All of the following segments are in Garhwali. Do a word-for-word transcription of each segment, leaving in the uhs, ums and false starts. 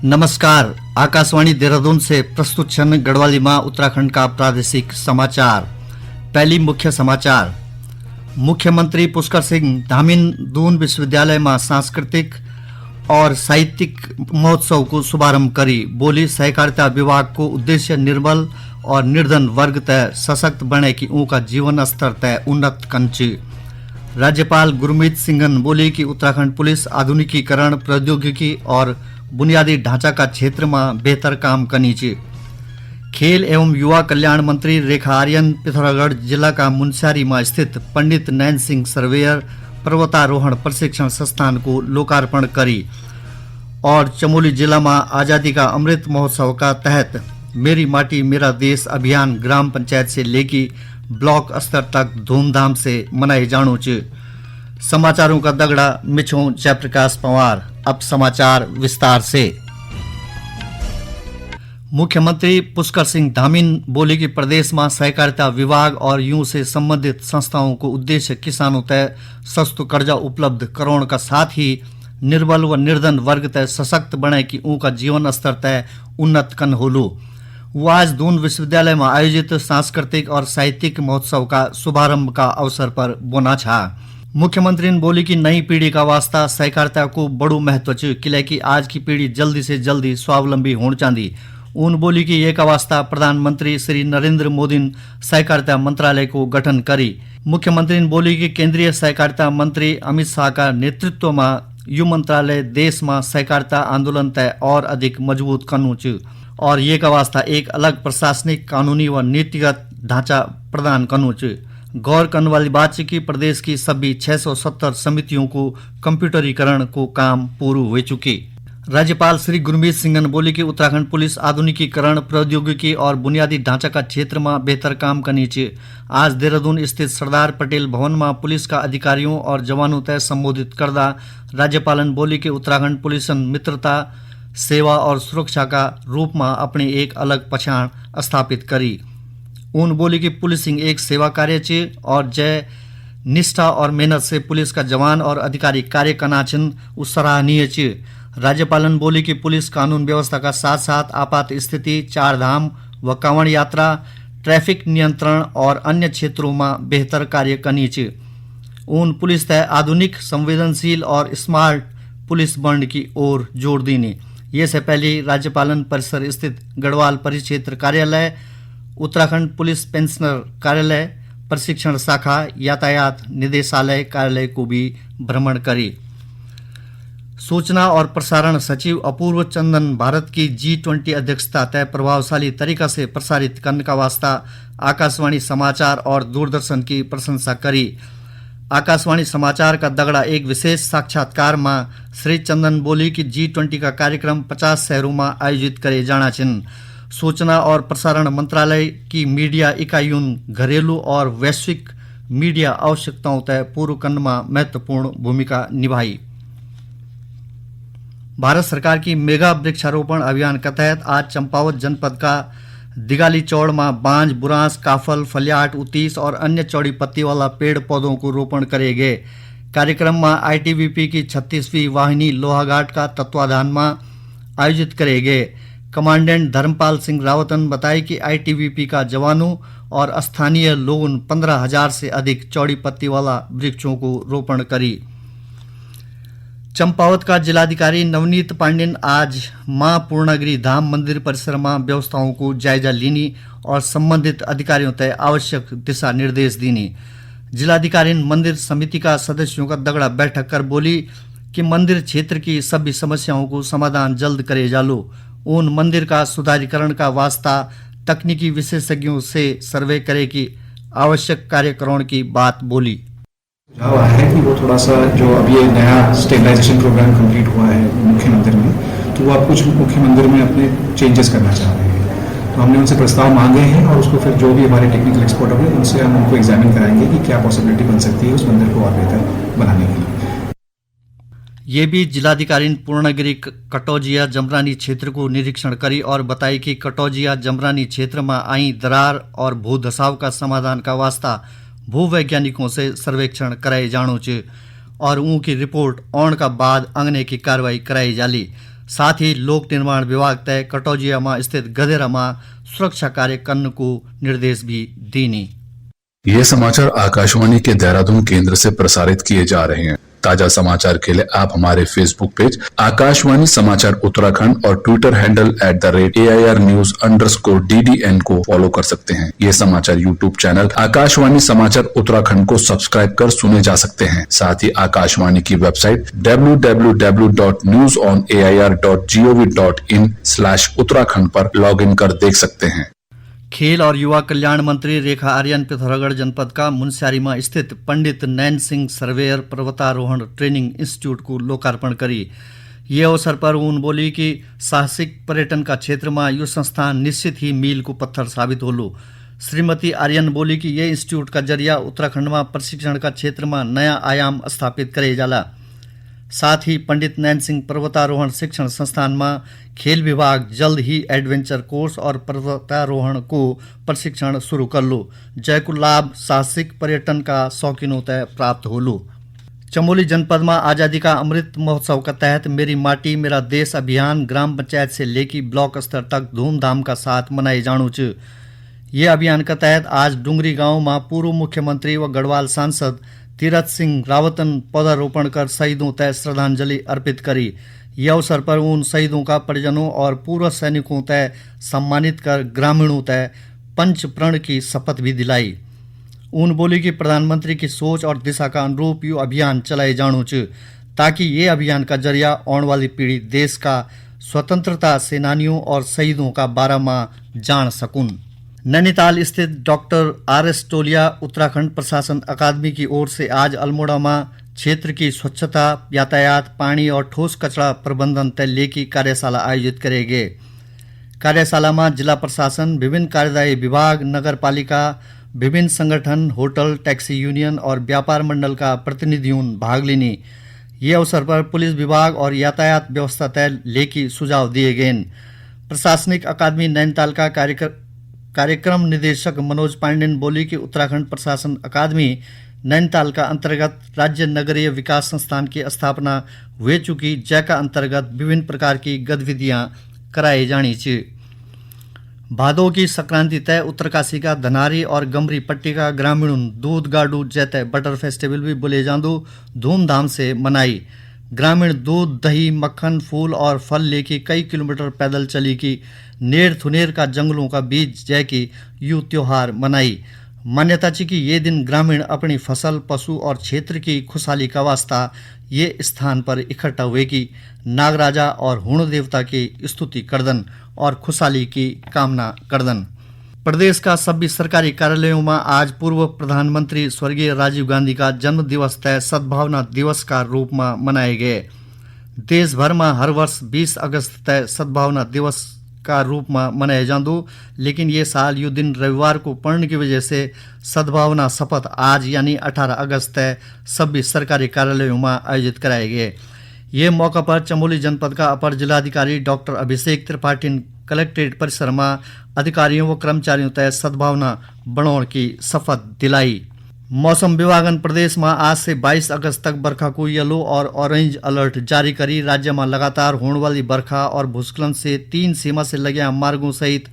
नमस्कार, आकाशवाणी देहरादून से प्रस्तुत छन गढ़वाली मां उत्तराखंड का प्रादेशिक समाचार। पहली मुख्य समाचार, मुख्यमंत्री पुष्कर सिंह धामीन दून विश्वविद्यालय मां सांस्कृतिक और साहित्यिक महोत्सव को शुभारंभ करी। बोली, सहकारिता विभाग को उद्देश्य निर्बल और निर्धन वर्ग तय सशक्त बने की ऊंका जीवन स्तर तय उन्नत कंची। राज्यपाल गुरमीत सिंघन बोली कि उत्तराखंड पुलिस आधुनिकीकरण, प्रौद्योगिकी और बुनियादी ढांचा का क्षेत्र में बेहतर काम करनी चाहिए। खेल एवं युवा कल्याण मंत्री रेखा आर्यन पिथौरागढ़ जिला का मुनस्यारी में स्थित पंडित नैन सिंह सर्वेयर पर्वतारोहण प्रशिक्षण संस्थान को लोकार्पण करी। और चमोली जिला में आजादी का अमृत महोत्सव का तहत मेरी माटी मेरा देश अभियान ग्राम पंचायत से लेके ब्लॉक स्तर तक धूमधाम से मनाए जाणू च। समाचारों का दगड़ा मिछों जयप्रकाश पंवार। अब समाचार विस्तार से। मुख्यमंत्री पुष्कर सिंह धामीन बोली कि प्रदेश में सहकारिता विभाग और यूं से संबंधित संस्थाओं को उद्देश्य किसानों तय सस्तो कर्जा उपलब्ध कराने का साथ ही निर्बल व निर्धन वर्ग तय सशक्त बने कि ऊंका जीवन स्तर तय उन्नत कन होलू। वो आज दून विश्वविद्यालय में आयोजित सांस्कृतिक और साहित्यिक महोत्सव का शुभारंभ का अवसर पर बोना छा। मुख्यमंत्री ने बोली कि नई पीढ़ी का वास्ता सहकारिता को बड़ू महत्व च, किले कि आज की पीढ़ी जल्दी से जल्दी स्वावलंबी होना चाहती। उन बोली कि ये का वास्ता प्रधानमंत्री श्री नरेंद्र मोदी ने सहकारिता मंत्रालय को गठन करी। मुख्यमंत्री ने बोली कि केंद्रीय सहकारिता मंत्री अमित शाह का नेतृत्व में यु मंत्रालय देश में सहकारिता आंदोलन तय और अधिक मजबूत करनू च और ये का वास्ता एक अलग प्रशासनिक, कानूनी व नीतिगत ढांचा प्रदान करनू च। गौर करने वाली बात च कि प्रदेश की सभी छह सौ सत्तर समितियों को कंप्यूटरीकरण को काम पूरू हो चुकी। राज्यपाल श्री गुरमीत सिंह ने बोली कि उत्तराखंड पुलिस आधुनिकीकरण, प्रौद्योगिकी और बुनियादी ढांचा का क्षेत्र में बेहतर काम करनी च। आज देहरादून स्थित सरदार पटेल भवन में पुलिस का अधिकारियों और जवानों तय संबोधित करदा राज्यपालन बोली कि उत्तराखंड पुलिस मित्रता, सेवा और सुरक्षा का रूप में अपनी एक अलग पहचान स्थापित करी। उन बोली कि पुलिसिंग एक सेवा कार्य च और जय निष्ठा और मेहनत से पुलिस का जवान और अधिकारी कार्य करना छिन, उ सराहनीय च। राज्यपालन बोली कि पुलिस कानून व्यवस्था का साथ साथ आपात स्थिति, चार धाम व कांवड़ यात्रा, ट्रैफिक नियंत्रण और अन्य क्षेत्रों में बेहतर कार्य करनी च। उन पुलिस तय आधुनिक, संवेदनशील और स्मार्ट पुलिस बंड की ओर जोर दीनी। ये से पहले राज्यपालन परिसर स्थित गढ़वाल परिक्षेत्र कार्यालय, उत्तराखंड पुलिस पेंशनर कार्यालय, प्रशिक्षण शाखा, यातायात निदेशालय कार्यालय को भी भ्रमण करी। सूचना और प्रसारण सचिव अपूर्व चंदन भारत की जी ट्वेंटी अध्यक्षता तय प्रभावशाली तरीका से प्रसारित करने का वास्ता आकाशवाणी समाचार और दूरदर्शन की प्रशंसा करी। आकाशवाणी समाचार का दगड़ा एक विशेष साक्षात्कार में श्री चंदन बोली कि जी ट्वेंटी का कार्यक्रम पचास शहरों में आयोजित करे जाना छिन। सूचना और प्रसारण मंत्रालय की मीडिया इकाइयों घरेलू और वैश्विक मीडिया आवश्यकताओं तय पूर्व करने में महत्वपूर्ण भूमिका निभाई। भारत सरकार की मेगा वृक्षारोपण अभियान के तहत आज चंपावत जनपद का दिगाली चौड़ में बांज, बुरांस, काफल, फलियाट, उतीस और अन्य चौड़ी पत्ती वाला पेड़ पौधों को रोपण करे गए। कार्यक्रम में आईटीबीपी की छत्तीसवीं वाहिनी लोहाघाट का तत्वाधान में आयोजित करे गए। कमांडेंट धर्मपाल सिंह रावत ने बताया कि आईटीबीपी का जवानों और स्थानीय लोगों ने पन्द्रह हजार से अधिक चौड़ी पत्ती वाला वृक्षों को रोपण करी। चंपावत का जिलाधिकारी नवनीत पांडे ने आज मां पूर्णागिरी धाम मंदिर परिसर में व्यवस्थाओं को जायजा लीनी और संबंधित अधिकारियों तय आवश्यक दिशा निर्देश दीनी। जिलाधिकारी ने मंदिर समिति का सदस्यों का दगड़ा बैठक कर बोली कि मंदिर क्षेत्र की सभी समस्याओं को समाधान जल्द करे जालो। उन मंदिर का सुधारीकरण का वास्ता तकनीकी विशेषज्ञों से सर्वे करे की आवश्यक कार्यकरण की बात बोली। सुझाव आया है कि वो थोड़ा सा, जो अभी ये नया स्टेबलाइजेशन प्रोग्राम कंप्लीट हुआ है मुख्य मंदिर में, तो वो आप कुछ मुख्य मंदिर में अपने चेंजेस करना चाह रहे हैं। तो हमने उनसे प्रस्ताव मांगे हैं और उसको फिर जो भी हमारे टेक्निकल एक्सपर्ट होंगे, उनसे हम उनको एग्जामिन कराएंगे कि क्या पॉसिबिलिटी बन सकती है उस मंदिर को और बेहतर बनाने के लिए। ये भी जिलाधिकारी ने पूर्णागिरी क-, कटौजिया जमरानी क्षेत्र को निरीक्षण करी और बताई कि कटौजिया जमरानी क्षेत्र में आई दरार और भू धसाव का समाधान का वास्ता भूवैज्ञानिकों से सर्वेक्षण कराए जाणो च और उनकी रिपोर्ट आने का बाद अगने की कार्रवाई कराई जाली। साथ ही लोक निर्माण विभाग तय कटौजिया मा स्थित गधेरा मा सुरक्षा कार्य करने को निर्देश भी दीनी। ये समाचार आकाशवाणी के देहरादून केंद्र से प्रसारित किए जा रहे हैं। ताजा समाचार के लिए आप हमारे Facebook पेज आकाशवाणी समाचार उत्तराखंड और Twitter handle at the rate A I R news underscore D D N को फॉलो कर सकते हैं। ये समाचार YouTube चैनल आकाशवाणी समाचार उत्तराखंड को सब्सक्राइब कर सुने जा सकते हैं। साथ ही आकाशवाणी की website W W W dot news on A I R dot G O V dot in slash Uttarakhand पर लॉग इन कर देख सकते हैं। खेल और युवा कल्याण मंत्री रेखा आर्यन पिथौरागढ़ जनपद का मुनस्यारी में स्थित पंडित नैन सिंह सर्वेयर पर्वतारोहण ट्रेनिंग इंस्टीट्यूट को लोकार्पण करी। ये अवसर पर उन बोली कि साहसिक पर्यटन का क्षेत्र में यो संस्थान निश्चित ही मील को पत्थर साबित होलो। श्रीमती आर्यन बोली कि ये इंस्टीट्यूट का जरिया उत्तराखंड में प्रशिक्षण का क्षेत्र में नया आयाम स्थापित करे जाला। साथ ही पंडित नैन सिंह पर्वतारोहण शिक्षण संस्थान में खेल विभाग जल्द ही एडवेंचर कोर्स और पर्वतारोहण को प्रशिक्षण शुरू कर लो, जैको लाभ साहसिक पर्यटन का शौकीनों तय प्राप्त होलो। चमोली जनपद में आजादी का अमृत महोत्सव का तहत मेरी माटी मेरा देश अभियान ग्राम पंचायत से लेके ब्लॉक स्तर तक धूमधाम का साथ मनाए जाणू च। ये अभियान का तहत आज डुंगरी गांव में पूर्व मुख्यमंत्री व गढ़वाल सांसद तीरथ सिंह रावतन पौधारोपण कर शहीदों तय श्रद्धांजलि अर्पित करी। ये अवसर पर उन शहीदों का परिजनों और पूर्व सैनिकों तय सम्मानित कर ग्रामीणों तय पंच प्रण की शपथ भी दिलाई। उन बोली कि प्रधानमंत्री की सोच और दिशा का अनुरूप यू अभियान चलाए जाणू च, ताकि ये अभियान का जरिया आने वाली पीढ़ी देश का स्वतंत्रता सेनानियों और शहीदों का बारे में जान सकुन। नैनीताल स्थित डॉक्टर आर एस टोलिया उत्तराखंड प्रशासन अकादमी की ओर से आज अल्मोड़ा में क्षेत्र की स्वच्छता, यातायात, पानी और ठोस कचरा प्रबंधन तय लेके कार्यशाला आयोजित करे गए। कार्यशाला में जिला प्रशासन, विभिन्न कार्यदायी विभाग, नगर पालिका, विभिन्न संगठन, होटल, टैक्सी यूनियन और व्यापार मंडल का प्रतिनिधियों भाग लेनी। ये अवसर पर पुलिस विभाग और यातायात व्यवस्था तय लेके सुझाव दिए गए। प्रशासनिक अकादमी नैनीताल का कार्यक्र-, कार्यक्रम निदेशक मनोज पांडे ने बोली कि उत्तराखंड प्रशासन अकादमी नैनीताल का अंतर्गत राज्य नगरीय विकास संस्थान की स्थापना हुए चुकी, जैका अंतर्गत विभिन्न प्रकार की गतिविधियां कराई जानी च। भादो की संक्रांति तय उत्तरकाशी का धनारी और गमरी पट्टी का ग्रामीण दूध गाडू, जैते बटर फेस्टिवल भी बोले जांदू, धूमधाम से मनाई। ग्रामीण दूध, दही, मक्खन, फूल और फल लेके कई किलोमीटर पैदल चली की नेर थुनेर का जंगलों का बीच जैकी यू त्योहार मनाई। मान्यता च कि ये दिन ग्रामीण अपनी फसल, पशु और क्षेत्र की खुशहाली का वास्ता ये स्थान पर इकट्ठा हुए कि नागराजा और हुण देवता की स्तुति करदन और खुशहाली की कामना करदन। प्रदेश का सभी सरकारी कार्यालयों में आज पूर्व प्रधानमंत्री स्वर्गीय राजीव गांधी का जन्म दिवस तय सद्भावना दिवस का रूप में मनाए गए। देश भर में हर वर्ष बीस अगस्त तय सद्भावना दिवस का रूप में मनाया जांदू, लेकिन ये साल यू दिन रविवार को पड़ने की वजह से सद्भावना शपथ आज यानी अठारह अगस्त तय सभी सरकारी कार्यालयों में आयोजित कराए गए। ये मौका पर चमोली जनपद का अपर जिलाधिकारी डॉक्टर अभिषेक त्रिपाठी ने कलेक्ट्रेट परिसर में अधिकारियों व कर्मचारियों तय सद्भावना बनाने की शपथ दिलाई। मौसम विभागन प्रदेश में आज से बाईस अगस्त तक बरखा को येलो और ऑरेंज अलर्ट जारी करी। राज्य में लगातार होने वाली बरखा और भूस्खलन से तीन सीमा से लगे मार्गों सहित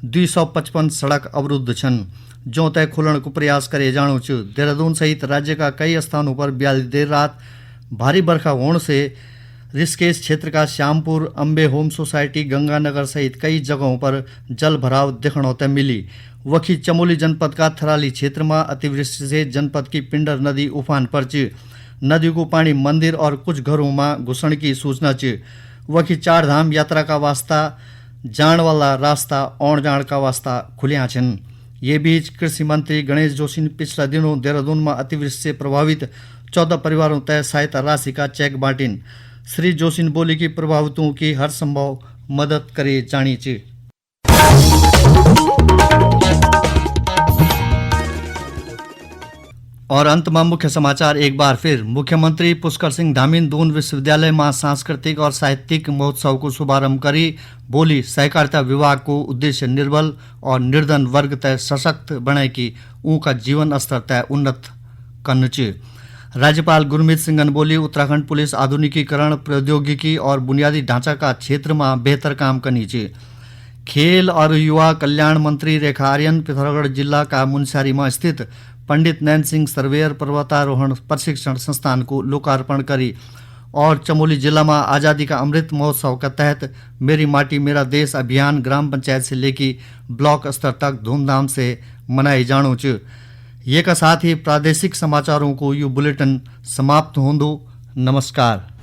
दो सौ पचपन सड़क अवरुद्ध छन, जो तय खुलण को प्रयास करे जाणो च। देहरादून सहित राज्य का कई स्थानों पर ब्याली देर रात भारी बरखा होने से ऋषिकेश क्षेत्र का श्यामपुर, अम्बे होम सोसाइटी, गंगानगर सहित कई जगहों पर जल भराव देखणो ते मिली। वखी चमोली जनपद का थराली क्षेत्र में अतिवृष्टि से जनपद की पिंडर नदी उफान पर च। नदी को पानी मंदिर और कुछ घरों में घुसण की सूचना च। वखी चार धाम यात्रा का वास्ता जाण वाला रास्ता औण जाण का वास्ता खुल्या छन। ये बीच कृषि मंत्री गणेश जोशी ने पिछला दिनों देहरादून में अतिवृष्टि से प्रभावित चौदह परिवारों तय सहायता राशि का चेक बांटिन। श्री जोशी ने बोली कि प्रभावितों की हर संभव मदद करे जानी च। और अंत में मुख्य समाचार एक बार फिर। मुख्यमंत्री पुष्कर सिंह धामी दून विश्वविद्यालय में सांस्कृतिक और साहित्यिक महोत्सव को शुभारंभ करी। बोली, सहकारिता विभाग को उद्देश्य निर्बल और निर्धन वर्ग तय सशक्त बणे की ऊंका जीवन स्तर तय उन्नत कन्न च। राज्यपाल गुरमीत सिंहन बोली, उत्तराखंड पुलिस आधुनिकीकरण, प्रौद्योगिकी और बुनियादी ढांचा का क्षेत्र में बेहतर काम करनी चाहिए। खेल और युवा कल्याण मंत्री रेखा आर्यन पिथौरागढ़ जिला का मुनस्यारी में स्थित पंडित नैन सिंह सर्वेयर पर्वतारोहण प्रशिक्षण संस्थान को लोकार्पण करी और चमोली जिला में आजादी का अमृत महोत्सव के तहत मेरी माटी मेरा देश अभियान ग्राम पंचायत से लेके ब्लॉक स्तर तक धूमधाम से मनाए जाणो च। ये का साथ ही प्रादेशिक समाचारों को यू बुलेटिन समाप्त होंदो। नमस्कार।